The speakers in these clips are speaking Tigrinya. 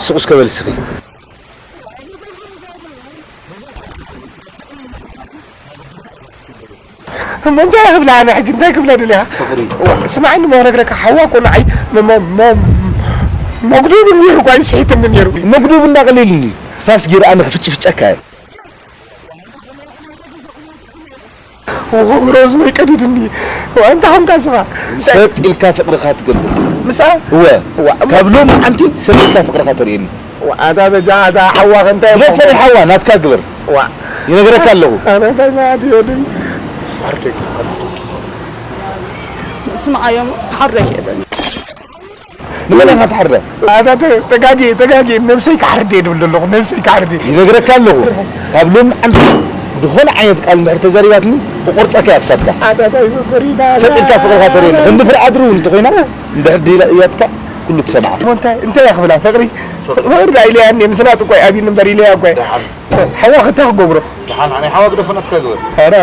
ሱቕ እስከ በል እስኺ። እሞ እንታይ ክብላ ኣነ ሕጂ እንታይ ክብላ ደሊኻ? ፍቕሪ። ዋ፣ ስማዕኒ እሞ ክነግረካ ሓዋ እኮ ንዓይ መ-፣ መ-፣ መ-፣ መጉዱብ ነይሩ እኮ ኣይስሒትኒ ነይሩ። መጉዱብ እንዳቐሊልኒ ፋስ ገይሩ ኣነ ክፍጭፍጨካ እየ። ወኸምሮዝ ናይ ቀዲድኒ። ዋ፣ እንታይ ኾንካ ስኻ? ሰጥ ኢልካ ፍቕርኻ ትገብር። ምሳ? እወ። ዋ፣ እሞ ካብ ሎም ሓንቲ ሰጥ ኢልካ ፍቕርኻ ተርእየኒ። ዋ፣ ኣታ በጃ፣ ኣታ ሓዋ ኸንታይ ብሎ ፈሪ ሓዋ ናትካ ግበር። ዋ። ይነግረካ ኣለኹ። ኣረ እንታይ ማለት እዩ? ስምዓዮም፣ ክሓርደክ እየ በል። ንመን ኢኻ ትሓርዳ? ኣታ ተ-፣ ተጋጊ፣ ተጋጊ፣ ነብሰይ ክሓርድ እየ ድብል ዘለኹ፣ ነብሰይ ክሓርድ እየ። ይነግረካ ኣለኹ። ካብ ሎም ሓንቲ ዝኾነ ዓይነት ቃል እንድሕር ተዛሪባትኒ፣ ክቆርጸካ እየ ክሳድካ። ኣታ እንታይ መኮሪና? ሰጥ ኢልካ ፍቕርኻ ተርእየኒ። ክንዲ ፍርኣድሪ እውን እንተኾይና፣ እንድሕር ድላያትካ ኩሉ ትሰምዓ። እሞ እንታይ፣ እንታይ እያ ክብላ? ፍቕሪ? ፍቕሪ ዳ ኢለያ እኔ፣ ምስላጥ እኮ እዩ፣ ኣብይኒ እምበር ኢለያ እኮ እዩ። ደሓን። ሓዋ ክታ ክገብሮ። ደሓን፣ ኣነ ሓዋ ግደፎ ናትካ ግበር። ኧረ።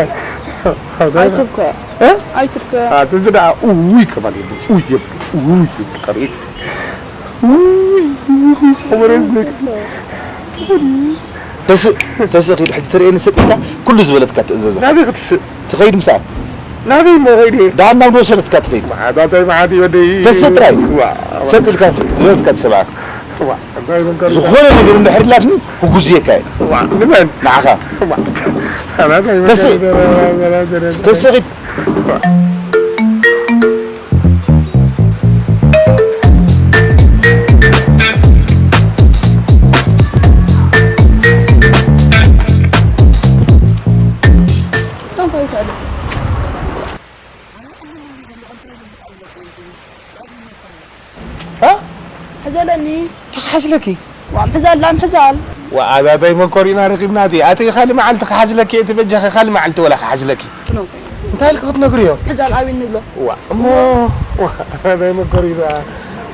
ኣይትብከ። እ? ኣይትብከ። ኣቲ እዚ ደኣ እውይ ከማን የብሉ። እውይ የብሉ። እውይ የብሉ። ቀሪት። እውይ፣ እውይ፣ እውይ፣ እውይ፣ ተስእ፣ ተስእ ኺድ፣ ሕጂ ትርእየኒ ሰጥ ኢልካ ኩሉ ዝበለትካ ትእዘዛ። ናበይ ክትስእ? ትኸይድ ምሳኣ። ናበይ እሞ ኸይደ? ደኣ ናብ ዝወሰደትካ ትኸይድ። መዓት፣ ኣታይ መዓት እዩ ወደይ። ተስእ ጥራይ። ዋ፣ ሰጥ ኢልካ ዝበለትካ ትሰምዓካ። ዋ፣ እንታይ መንከር ዝኾነ ነገር እንድሕር ኢላትኒ ክጉዝየካ እየ። ዋ፣ ንመን? ንዓኻ። ዋ፣ ኣባታይ ተስእ። መንከር ተስእ ኺድ። እ? ሕዘለኒ። ተኽሓዝለኪ? ዋ፣ ምሕዛል ላ ምሕዛል። ዋ፣ ኣዛታይ መኮሪና ረኺብናቲ። ኣቲ ካልእ መዓልቲ ክሓዝለኪ እቲ በጃኺ ካልእ መዓልቲ ወላ ክሓዝለኪ። ትነግሪ። እንታይ ኢልኪ ክትነግርዮ? ምሕዛል ኣብይ ንብሎ። ዋ፣ እሞ፣ ዋ፣ ኣዛታይ መኮሪና።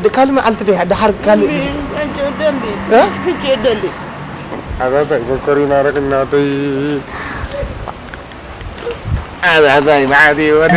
ድ-፣ ካልእ መዓልቲ ዲያ፣ ደሓር ካልእ ግዜ። ሕጂ ደሊ። እ? ሕጂ ደሊ። ኣዛታይ መኮሪና ረኺብናተይ። ኣዛታይ መዓት እዩ ወዲ።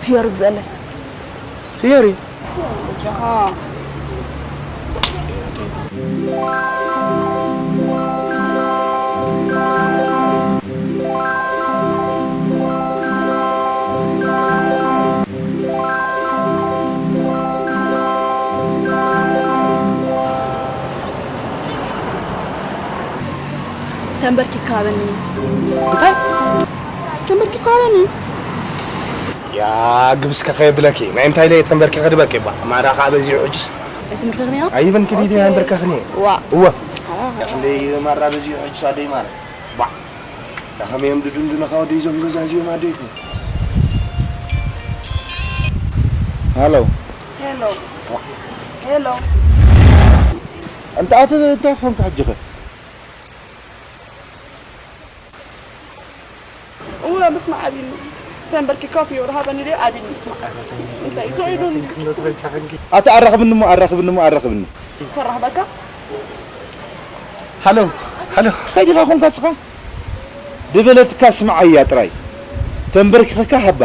ፍዮሪ ግዘአለይ። ፍዮሪ? ተንበርኪካ ሃበኒ። እንታይ? ተንበርኪካ ሃበኒ። ያ ግብስከ ከየብለኪ፣ ናይ እንታይ ኢለ ተንበርኪኸ ድበኪ፣ ባ፣ ማራ ኸዓ በዚሑ ሕጅስ። ኣይትንበርክኽንዮ? ኣይበን ክዲ ኣንበርከኽኒ። ዋ። እወ። ኣራ። ያ ክንደይ ማራ በዚሑ ሕጅስ ኣደይ ማራ። ባ። ያ ከመይ እዮም ድድንዱነኻ ወደይ እዞም ገዛ እዚኦም ኣደይኩ። ሃሎ። ሄሎ። ሄሎ። እንተ ኣተ እንታይ ኾንካ ሕጂ ኸ? እወ፣ ምስማዕ ኣቢኒ። ተንበርኪካ ፍዮሪ ሃበኒ ድዩ ኣቢኒ ምስማዕ። እንታይ፣ ዞ ኢሉኒ። ኣታ ኣራኽብኒ እሞ፣ ኣራኽብኒ እሞ፣ ኣራኽብኒ። ከራኽበካ? ሃሎ፣ ሃሎ። እንታይ ዲኻ ኾንካ ንስኻ? ድበለትካ ስምዓያ ጥራይ። ተንበርኪኽካ ሃባ።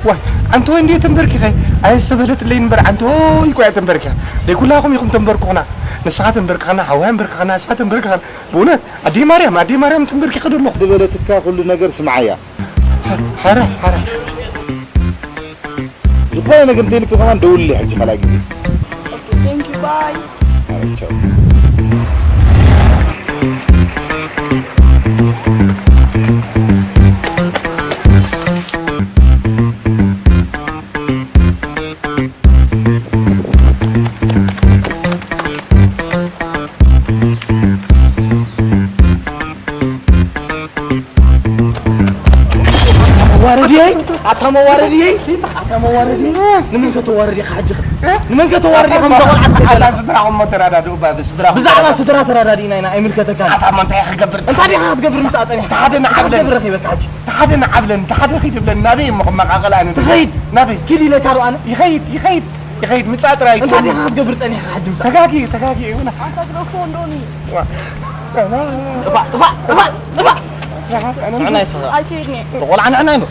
ዋይ፣ ኣንቲ ወይ እንድየ ተንበርኪኸ? ኣየስ ተበለትለይ እምበር ኣንቲ ወይ እኮ እያ ተንበርኪኻ። ደይ ኩላኹም ኢኹም ተንበርኩኹና። ንስኻ ተንበርክኸና፣ ሓወይ ኣንበርክኸና፣ ንስኻ ተንበርክኸና። ብእውነት፣ ኣደይ ማርያም፣ ኣደይ ማርያም ተንበርኪኸ ደለኹ። ድበለትካ ኩሉ ነገር ስምዓያ። ሓራ፣ ሓራ። ዝኾነ ነገር እንተይልኪ ከማን ደውልለይ ሕጂ ካልኣይ ግዜ። ኦኬ፣ thank you፣ ባይ። ኣረ፣ ቻው። መዋረድየይ፣ ኣታ መዋረድየይ። መዋረዲ? ንመን ከተዋርድ ኢኻ ሕጂ? ንመን ከተዋርድ ኢኻ? ከምዛ ቆልዓ ትኸይድ ኣታ ዘላ? ስድራኹም እሞ ተረዳድኡ እባ፣ ብስድራኹም ብዛዕባ ተረዳድኡ። ስድራ ተረዳዲእና ኢና፣ ኣይምልከተካን። ኣታ እሞ እንታይ ክገብር? እንታይ ዲኻ ክትገብር ምስኣ ጸኒሕካ? ተሓደ ንዓብለን። እንታይ ክትገብር ረኺበካ ሕጂ? ተሓደ ንዓብለን፣ ተሓደ ኺድ ብለን፣ ናበይ እሞ ክመቓቐል ኣነ? ትኸይድ? ናበይ? ኪድ ኢለካ ዶ ኣነ? ይኸይድ፣ ይኸይድ፣ ይኸይድ፣ ምጻእ ጥራይ እንታይ ኣይኮነን። ዲኻ ክትገብር ጸኒሕካ ሕጂ ምስኣ? ተጋጊ፣ ተጋጊ ይሁን። ኣንታ ግደፎ እንዶኒ። ዋ። ጥፋእ፣ ጥፋእ፣ ጥፋእ፣ ጥፋእ። ንዕና ይስኻ። ኣይከይድን እየ። ተቆልዓ ንዕና ኢሉ።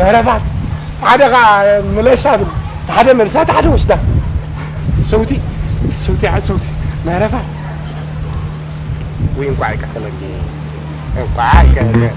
መረፋት ሓደ ኸዓ ምለሳ ብል፣ ሓደ መልሳ፣ ሓደ ወስዳ። ሰውቲ፣ ሰውቲ፣ ሰውቲ። መረፋት። ወይ እንኳዕ ኣይቀተለኒ። እንኳዕ ኣይቀተለኒ።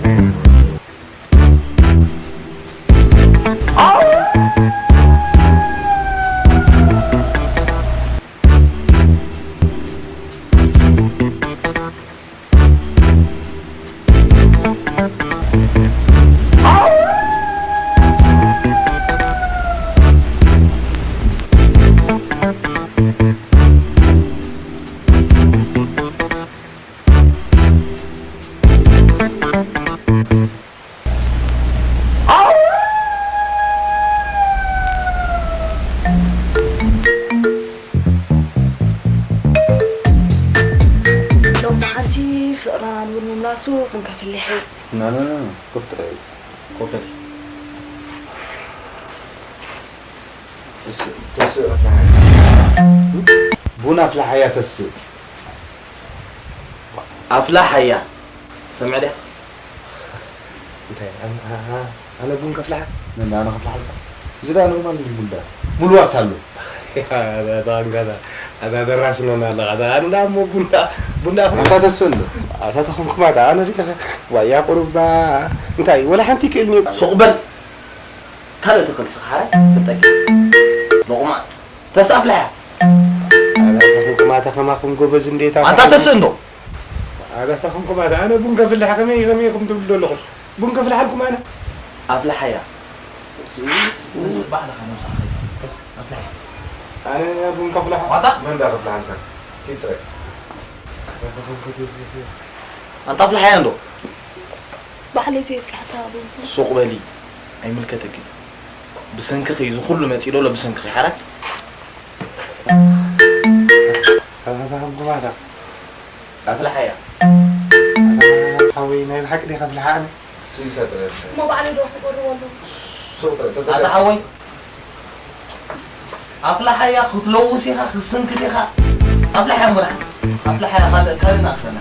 ሎሚ ሓንቲ ፍቕርና ንቡር ምምላሱ ቡን ከፍልሕ እዩ። ና፣ ና፣ ና፣ ና፣ ኮፍ ጥራይ። ኮፍ በል። ተስእ፣ ተስእ፣ ኣፍልሓያ። ቡን ኣፍልሓያ ተስእ። ኣፍልሓያ። ሰምዐ ድያ? እንታይ? ኣነ፣ ኣ-፣ ኣ-፣ ኣነ ቡን ከፍልሓ? ምን ኣነ ከፍልሓልካ? እዚ ደኣ ኖርማል እንዲ ቡን ደኣ። ሙሉ ዋስ ኣሎ። ኣታ፣ ኣታ፣ ኣታ ደራስነና ኣለኻ። ኣታ፣ ኣነ ደኣ እሞ ቡን ደኣ፣ ቡን ደኣ ኣታ ተስእ እንዶ። ኣታ ተኾንኩማ ደኣ፣ ኣነ ዲኻ? ዋያ ቁሩባ። እንታይ? ወላ ሓንቲ ክእልኒ። ሱቕ በል። ካልእ ተኽል ስኻ ሓራይ፣ ፍልጠኪ። ሎቑማጽ። ተስእ ኣፍልሓያ። ኣታ ተኾንኩማ፣ ኣታ ከማኹም ጎበዝ እንዴታ ኣታ ተስእ እንዶ። ኣታ ተኾንኩም ኣታ ኣነ ቡን ከፍልሕ ከመይ ከመይ ኢኹም ትብሉ ዘለኹም? ቡን ከፍልሓልኩም ኣነ? ኣፍልሓያ። ተስእ ባዕልኻ ነብስኻ ከይትስእ። ተስእ ኣፍልሓያ። ኣነ ቡን ከፍልሓ? ዋጣ? መን ዳ ከፍልሓልካ? ኪድ ጥራይ። ኣታ ተኾንኩም ኣንታ ኣፍልሓያ እንዶ። ባዕለይ ዘይፍልሓታ ቡን። ሱቕ በሊ። ኣይምልከተክን። ብሰንክኺ እዚ ኩሉ መጺኡ ዶ ኣሎ ብሰንክኺ ሓራይ? ኣታ ተኾንኩም ኣታ። ኣፍልሓያ። ሓወይ፣ ናይ ብሓቂ ዲኻ ኣፍልሓ ኣነ? እሱ ይፈጥረልካ። እሞ ባዕለይ ዶ ክቆርቦ ኣለኹ? ሱቕ ተጸበ። ኣታ ሓወይ፣ ኣፍልሓያ ክትለውስ ኢኻ፣ ክትስንክት ኢኻ። ኣፍልሓያ እሞ ደሓን። ኣፍልሓያ ካልእ፣ ካልእ ንኣፍልሓ።